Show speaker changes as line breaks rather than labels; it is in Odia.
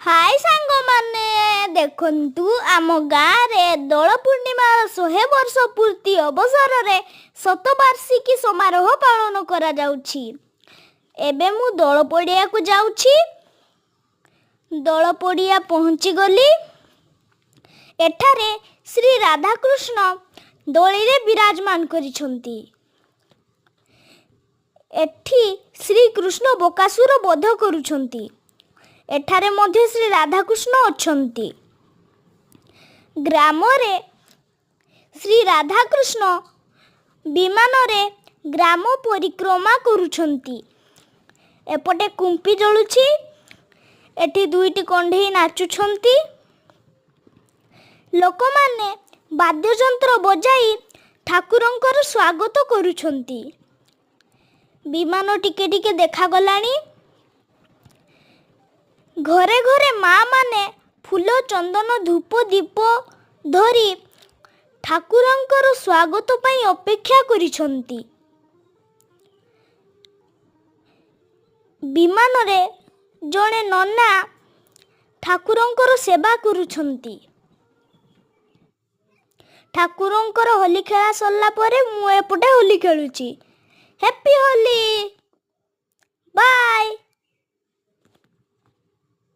ହାଇ ସାଙ୍ଗମାନେ, ଦେଖନ୍ତୁ, ଆମ ଗାଁରେ ଦୋଳ ପୂର୍ଣ୍ଣିମାର 100 ବର୍ଷ ପୂର୍ତ୍ତି ଅବସରରେ ଶତବାର୍ଷିକୀ ସମାରୋହ ପାଳନ କରାଯାଉଛି। ଏବେ ମୁଁ ଦୋଳ ପଡ଼ିଆକୁ ଯାଉଛି। ଦୋଳ ପଡ଼ିଆ ପହଞ୍ଚିଗଲି। ଏଠାରେ ଶ୍ରୀ ରାଧାକୃଷ୍ଣ ଦୋଳିରେ ବିରାଜମାନ କରିଛନ୍ତି। ଏଠି ଶ୍ରୀକୃଷ୍ଣ ବକାସୁର ବଧ କରୁଛନ୍ତି। ଏଠାରେ ମଧ୍ୟ ଶ୍ରୀ ରାଧାକୃଷ୍ଣ ଅଛନ୍ତି। ଗ୍ରାମରେ ଶ୍ରୀ ରାଧାକୃଷ୍ଣ ବିମାନରେ ଗ୍ରାମ ପରିକ୍ରମା କରୁଛନ୍ତି। ଏପଟେ କୁମ୍ପି ଜଳୁଛି। ଏଠି ଦୁଇଟି କଣ୍ଢେଇ ନାଚୁଛନ୍ତି। ଲୋକମାନେ ବାଦ୍ୟଯନ୍ତ୍ର ବଜାଇ ଠାକୁରଙ୍କର ସ୍ୱାଗତ କରୁଛନ୍ତି। ବିମାନ ଟିକେ ଟିକେ ଦେଖାଗଲାଣି। ଘରେ ଘରେ ମା ମାନେ ଫୁଲ, ଚନ୍ଦନ, ଧୂପ, ଦୀପ ଧରି ଠାକୁରଙ୍କର ସ୍ୱାଗତ ପାଇଁ ଅପେକ୍ଷା କରିଛନ୍ତି। ବିମାନରେ ଜଣେ ନନା ଠାକୁରଙ୍କର ସେବା କରୁଛନ୍ତି। ଠାକୁରଙ୍କର ହୋଲି ଖେଳା ସରିଲା ପରେ ମୁଁ ଏପଟେ ହୋଲି ଖେଳୁଛି। Happy Holi, bye.